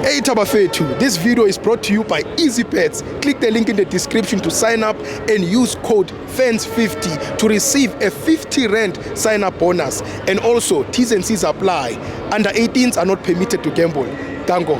Hey Tabafetu, this video is brought to you by Easybet. Click the link in the description to sign up and use code FANS50 to receive a 50 rand sign up bonus. And also, T's and C's apply. Under 18s are not permitted to gamble. Dango.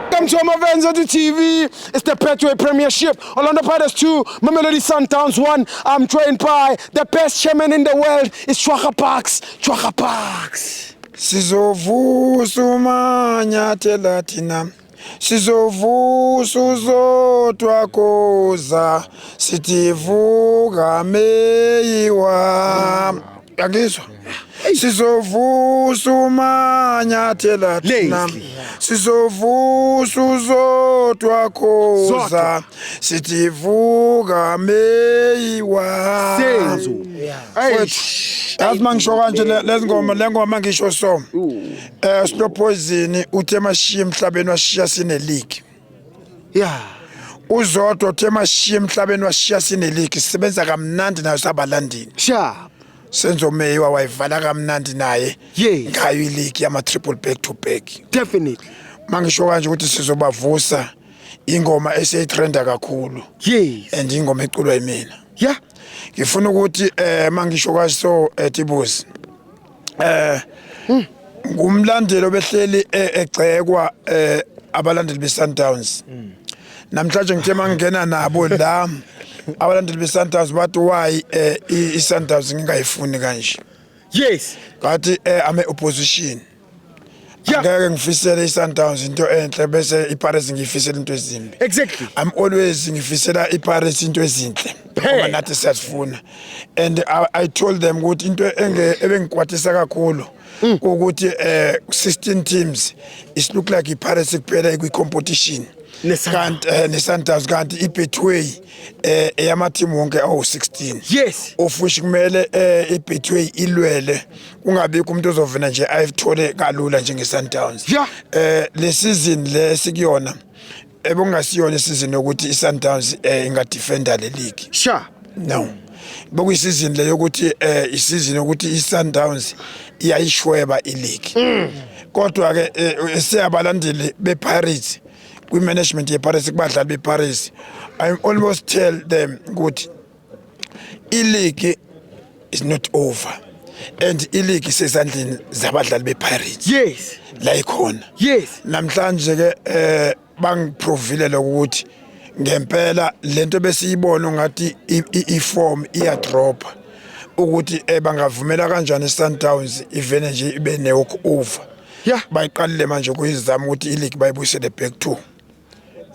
Welcome to Amavenza to TV. It's the Betway Premiership. Orlando Pirates 2, Mamelodi Sundowns 1. I'm joined by the best chairman in the world. It's Chwaka Parks. Chwaka Parks. Sizovusa umanyathela thina, sizovusa uZodwa Khoza, sithi vuka Meyiwa. Yangizwa? Sizovusa umanyathela thina, sizovusa uZodwa Khoza, sithi vuka Meyiwa. Senzo. Mfowethu, yazi uma ngisho kanje lezi ngoma, le ngoma ngisho so Slow Poison uthe mashiya emhlabeni washiya sine league. UZodwa uthe mashiya emhlabeni washiya sine league, sisebenza kamnandi nayo sabalandini. Sharp. Senzo Meyiwa wayivala kamnandi naye ngayo i-league yama triple back to back. Definitely. Mangisho kanje ukuthi sizobavusa, ingoma eseyitrenda kakhulu. And ingoma eculwa yimina. Ngifuna ukuthi mangisho kanje so Tibuzi ngumlandeli obehleli egcekwa abalandeli beSundowns. Namhlanje ngithe mangena nabo la abalandeli beSundowns bathi why iSundowns ngingayifuni kanje. Ngathi ame opposition. Angeke ngifisele iSundowns into enhle bese iPirates ngiyifisele into ezimbi. I'm always ngifisela iPirates into ezinhle ngoba nathi siyazifuna. And I told them ukuthi into ebengikwatisa kakhulu ukuthi 16 teams it look like iPirates kuphela kwi competition. Kanti neSundowns, kanti iBetway eyama team wonke awu 16. Of which kumele iBetway ilwele, kungabikho umuntu ozovena nje ayithole kalula njengeSundowns. Le season le sikuyona ebongasiyona isizini yokuthi iSundowns inga defender le league. No. Bokuyisizini le yokuthi isizini yokuthi iSundowns iyayishweba ileague. Kodwa ke siyabalandeli bePirates, kwi management yePirates, kubadlali bePirates, I almost tell them ukuthi ileague is not over and ileague isezandleni zabadlali bePirates. La ikhona. Namhlanje ke bangiprovile lokuthi ngempela lento besiyibona ngathi iform iyadropa, ukuthi bangavumela kanjani iSundowns ivene nje ibe ne walk over. Bayiqalile manje kuyizama ukuthi ileague bayibuyisele back to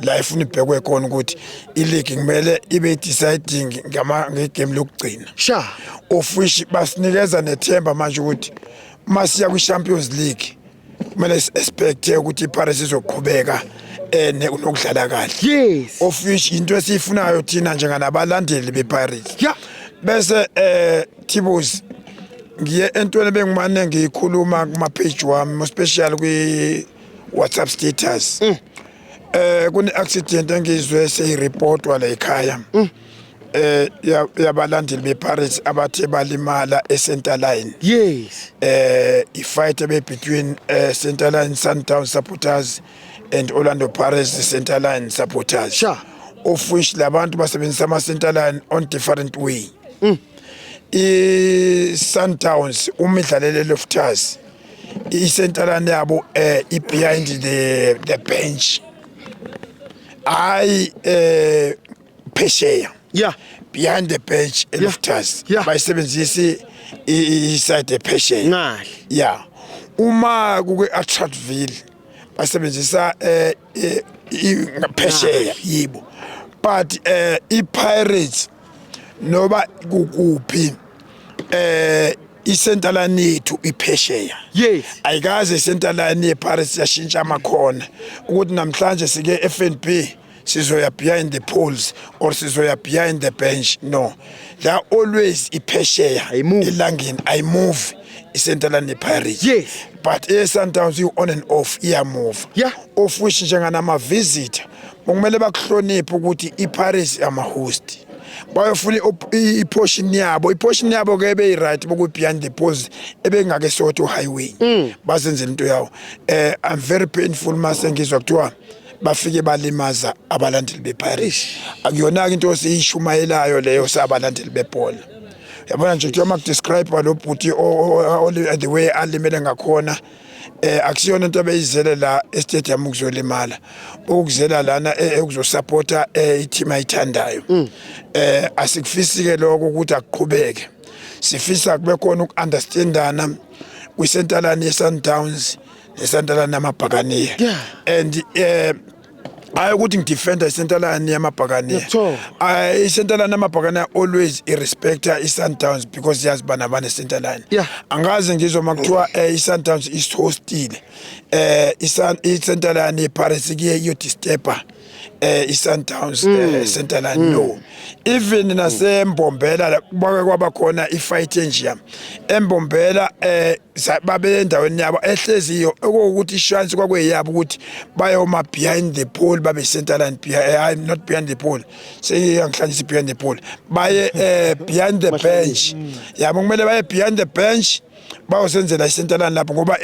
la ifuna ibhekwe khona, ukuthi ileague kumele ibe deciding ngama ngegame lokugcina. Of which basinikeza nethemba manje ukuthi masiya kwi Champions League kumele expect ukuthi iPirates izoqhubeka nokudlala kahle. Of which into esiyifunayo thina njenganabalandeli bePirates. Bese Tibos ngiye entweni bengimane ngiyikhuluma kuma page wami, especially kwi WhatsApp status. Kune accident engizwe seyireportwa la ekhaya. Yabalandeli bePirates abathe balimala eCenter Line. I-fight ebe between Center Line Sundowns supporters and Orlando Pirates Center Line supporters. Of which labantu basebenzisa ama Center Line on different way. I Sundowns uma idlalele Loftus, i Center Line yabo i behind the bench. Hayi phesheya. Behind the bench eLoftus. Bayisebenzisi i side phesheya. Ngale. Yeah. Uma kuke Attractville basebenzisa ngaphesheya yibo. But iPirates noba kukuphi i-center line yethu iphesheya. Ayikaze i-center line yePirates yashintsha amakhona ukuthi namhlanje sike FNB sizoya behind the poles or sizoya behind the bench. No, they are always iphesheya elangeni, ayimove i-center line yePirates. But e-Sundowns you on and off iyamove. Of which njenganama visitor kumele bakuhloniphe ukuthi iPirates ama host. Bayofuna i-portion yabo. I-portion yabo ke beyi-right boku behind the post ebengake Soweto highway. Bazenzela into yawo. I'm very painful mase ngizwa kuthiwa bafike balimaza abalandeli bePirates. Akuyona ke into esiyishumayelayo leyo sabalandeli bebhola. Yabona nje kuthiwa makudescribe lo bhuti the way alimele ngakhona, akusiyona into abeyizele la estadium ukuzolimala, ukuzela lana ukuzosupporta i-team ayithandayo. Asikufisi ke lokho ukuthi akuqhubeke. Sifisa kube khona uku-understandana kwicenterline ye-Sundowns necenterline yamabhakaniya. And hayi ukuthi ngidefenda icenterline yamabhakaniya. Ngiyakuthola. Ay, icenterline yamabhakaniya always irespecta i-Sundowns because yazi bana bane-centerline. Angaze ngizwa makuthiwa i-Sundowns isihostile, i-centerline ye-Pirates kuye iyodisturba i-Sundowns centerline. No, even nasembombela la kwake kwaba khona i-fight enjiya embombela, babe endaweni yabo ehleziyo okuwukuthi ishance kwakuyeyabo ukuthi bayoma behind the pole, babe center line behind, not behind the pole, seyangihlanganisa behind the pole, baye behind the bench yabo. Kumele baye behind the bench bayosenzela i-center line lapho ngoba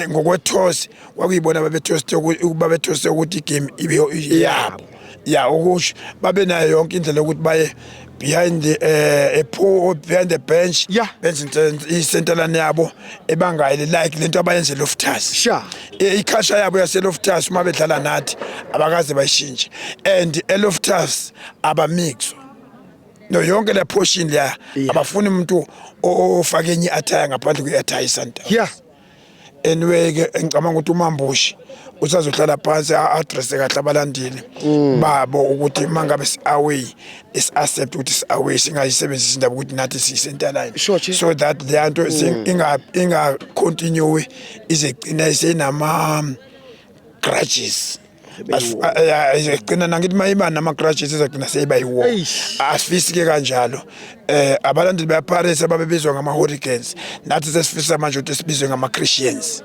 ngokwetoss kwakuyibona babethose ukuthi igame ibe yabo ya ukusho babe nayo yonke indlela yokuthi baye behind the a pole, behind the bench, benze i-center line yabo ebangayile like lento abayenze Loftus. I-culture yabo yase Loftus uma bedlala nathi abakaze bayishintshe, and eLoftus abamixwa no yonke le portion leya. Abafuni umuntu ofake enye i-attire ngaphandle kwe-attire iSundowns. Anyway ke ngicabanga ukuthi uMambushi usazohlala phansi a-address kahle abalandeli babo ukuthi mangabe si-away isi-accept ukuthi si-away, singayisebenzisi indaba ukuthi nathi siyi-center line. Sure, Chief. So that leya nto inga-continue ize igcine seyinama grudges. Igcina nangithi mayiba nama-grudges izagcina seyiba yi-war. Eish. Asifisi ke kanjalo. Abalandeli bePirates ababebizwa ngama-hooligans, nathi sesifisa manje ukuthi sibizwe ngama-Christians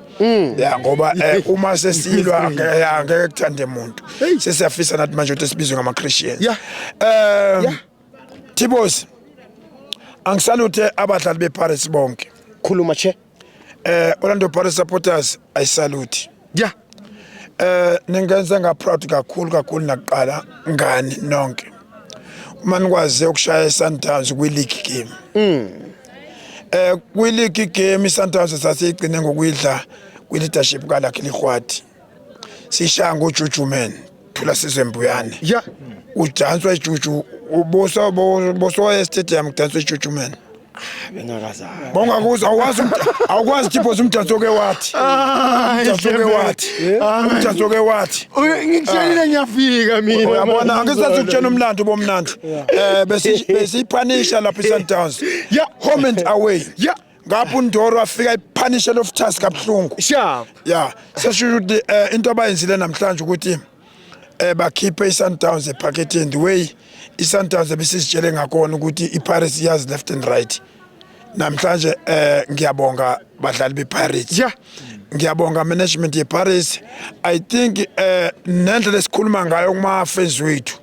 ya ngoba uma sesilwa angeke kuthande muntu. Sesiyafisa nathi manje ukuthi sibizwe ngama-Christians. Tibos, angisaluthe abadlali bePirates bonke. Khuluma, che. Orlando Pirates supporters, I salute. Ningenze nga proud kakhulu kakhulu nakuqala ngani nonke uma nikwazi ukushaya iSundowns kwi league game. Kwi league game iSundowns sasiyigcine ngokuyidla kwi leadership kaLucky Lekgwathi, sishaya ngoJuju man Thula Sizwe Mbuyane. Udanswa ijuju ubuso boso e stadium kudanswa ijuju man. Bengakazani. Bongakuzwa awazi awukwazi Tibos umdanso ke wathi umdanso ke wathi umdanso ke wathi. Ngikutshelile, ngiyafika mina. Uyabona, angisathi ukutshela umlando bomnandi, besi besiyiphanisha lapha iSundowns home and away. Ngapha uNdoro afika iphanisha Loftus kabuhlungu. Ya, sesho ukuthi into abayenzile namhlanje ukuthi bakhiphe iSundowns ephaketheni the way iSundowns ebisizitshele ngakhona ukuthi iPirates iyazi left and right. Namhlanje ngiyabonga badlali bePirates. Ngiyabonga management yePirates. I think nendlela esikhuluma ngayo kuma fans wethu,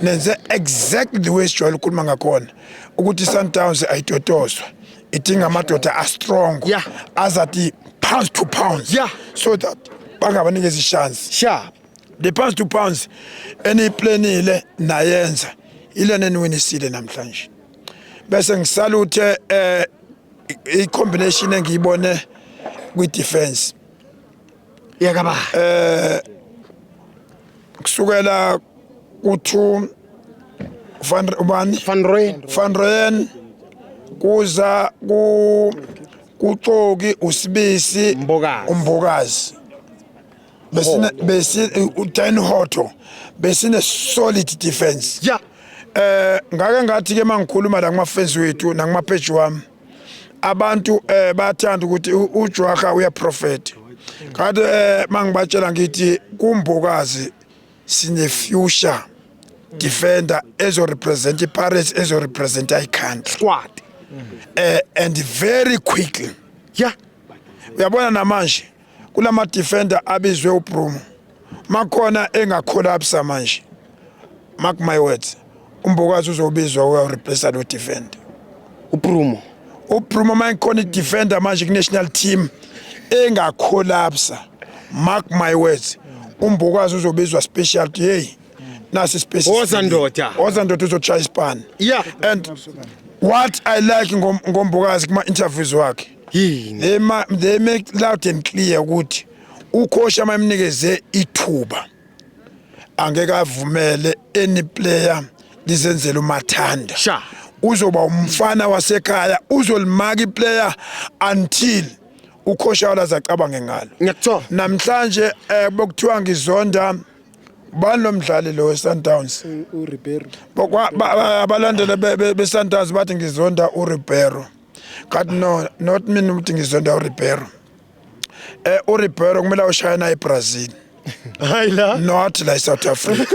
nenze exactly the way sijwayele ukukhuluma ngakhona ukuthi iSundowns ayitotoswa, idinga amadoda a-strong azathi pounds to pounds so that bangabanikeza ishance. The pounds to pounds eniyiplanile nayenza ilena eniwinisile namhlanje. Bese ngisaluthe i-combination engiyibone kwi-defense. Yakaba. Kusukela ku-two Van ubani? Van Rooyen. Van Rooyen kuza ku kuXoki uSibisi. Mbokazi. Umbokazi besine besi uDan Hotto besine solid defense. Ngake ngathi ke mangikhuluma la kuma fans wethu nakuma page wami, abantu bayathanda ukuthi uJwaka uya prophet kade mangibatshela ngithi kuMbokazi sine future defender ezo represent iPirates, ezo represent i country squad and very quickly. Uyabona namanje kulama defender abizwe uBruno makhona engacollapse manje, mark my words. uMbokazi uzobizwa uya-replace lo defender. uBrumo. uBrumo mayikhona i-defender manje ku-national team engakhollapsa, mark my words, uMbokazi uzobizwa special, hey, nasi space. Woza ndoda. Woza ndoda, uzochaya ispan. And what I like ngoMbokazi kuma-interviews wakhe, Yini? they make loud and clear ukuthi ucoach amamnikeze ithuba angeke avumele any player lizenzele umathanda. Uzoba umfana wasekhaya, uzolimaka iplayer until ucoach walaze acabange ngalo. Ngiyakuthola. Namhlanje bokuthiwa ngizonda bani lo mdlali lo we-Sundowns? uRibeiro. Abalandeli be-Sundowns bathi ngizonda uRibeiro, kanti no, not mina ukuthi ngizonda uRibeiro. URibeiro kumele ayoshayina eBrazil. Hayi la. Not la eSouth Africa.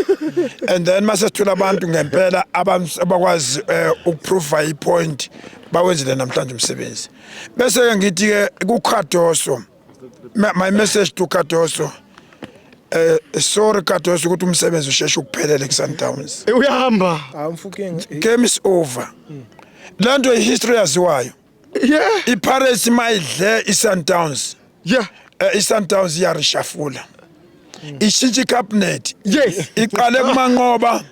And then mase sithola abantu ngempela abakwazi ukuprove ipoint, bawenzile namhlanje umsebenzi. Bese ke ngithi ke kuCardoso, my message to Cardoso, sorry Cardoso ukuthi umsebenzi usheshe ukuphelele ku-Sundowns. Uyahamba. Mfukeng. Game is over, lento ihistory yaziwayo. iPirates mayidle iSundowns, iSundowns iyarishafula, ishintsha icabinet. Iqale kuManqoba,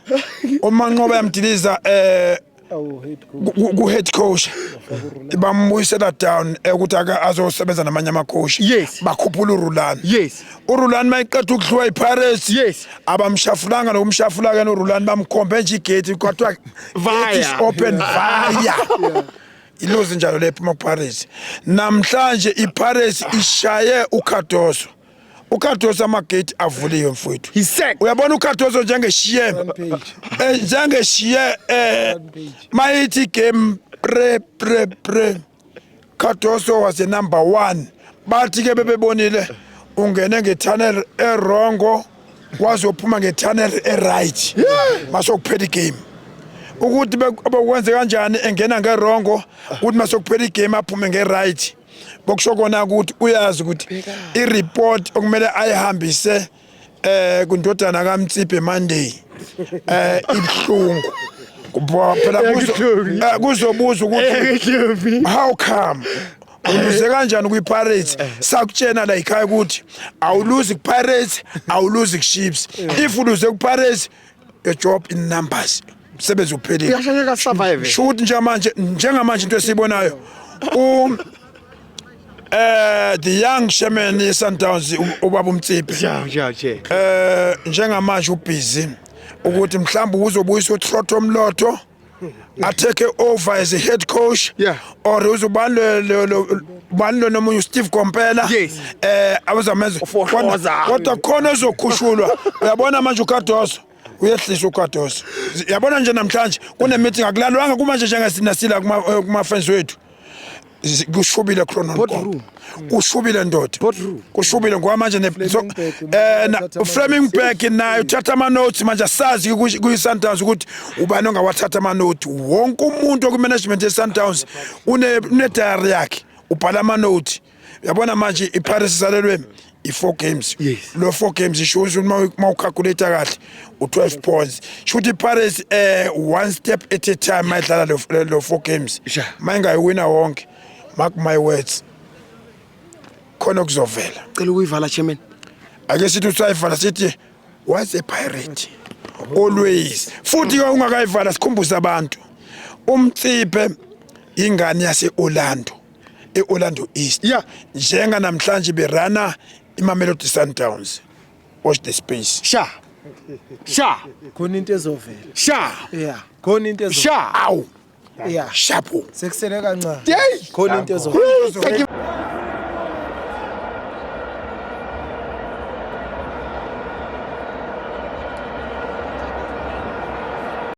uManqoba yamdiliza Awu head coach. Ku head coach, bambuyisela down ukuthi ake azosebenza namanye ama-coach. Bakhuphula uRulani. uRulani mayiqeda ukudliwa iPirates, abamshafulanga nokumshafula ke noRulani, bamkhombe nje igate, kwathiwa Vaya. gate is open, vaya. Ilozi njalo lephuma kuPirates. Namhlanje iPirates ishaye uCardoso, uCardoso amagate avuliwe, mfowethu. He's sacked. Uyabona uCardoso njengeshiye Page. Njengeshiye Page. mayithi game pre pre pre, Cardoso was the number 1. Bathi ke bebebonile ungene ngetunnel e-wrong, wazophuma ngetunnel e-right masokuphela igame. Ukuthi bekwenze kanjani engena nge-wrong, ukuthi masokuphela igame aphume nge-right, bokusho kona ukuthi uyazi ukuthi i-report okumele ayihambise kundodana kaMtsiphe Monday ibhlungu. Kuba phela kuzobuza ukuthi how come uluze kanjani kwi-Pirates, sakutshena la ekhaya ukuthi awuluzi ku-Pirates, awuluzi ku-Chiefs. If uluze ku-Pirates, your job in numbers, umsebenzi uphelile. Uyashayeka, survive. Shuthi njengamanje, njengamanje into esiyibonayo, the young chairman ye-Sundowns, ubaba uMtsiphe, Ja che. Njengamanje ubusy ukuthi mhlawumbe uzobuyisa uTrotto Mlotho atake over as a head coach or uzobani lo bani lo nomunye uSteve Kompela abazamenza. Ufohloza. Kodwa khona ezokhushulwa. Uyabona manje uCardoso uyehlisa, uCardoso, yabona nje namhlanje kune meeting, akulalwanga kumanje njengesinasila kuma fans wethu. Kushubile Cronon. Boardroom. Kushubile ndoda. Boardroom. Kushubile ngoba manje so, Fleming na uthatha Fleming Back naye uthatha ama notes manje. Asazi kuyi Sundowns ukuthi ubani ongawathatha ama notes. Wonke umuntu ku management ye Sundowns une diary yakhe, ubhala ama notes. Yabona manje iPirates isalelwe i4 games. Lo 4 games isho ukuthi uma ucalculate kahle u12 points, shuthi iPirates one step at a time mayidlala lo 4 games. Mayingayiwina wonke, mark my words, khona kuzovela. Cela ukuyivala, chairman. Ake sithi usayivala, sithi once a pirate always. Futhi ke ungakayivala, sikhumbuze abantu, uMtsiphe ingane yase-Orlando, e-Orlando East. Njenga namhlanje berana iMamelodi Sundowns, watch the space. Sha. Sha. Khona into ezovela. Sha. Yeah, khona into ezovela. Sha. Awu. Yeah. Shapo. Sekusele kancane. Hey. Khona into ezovela. Thank you.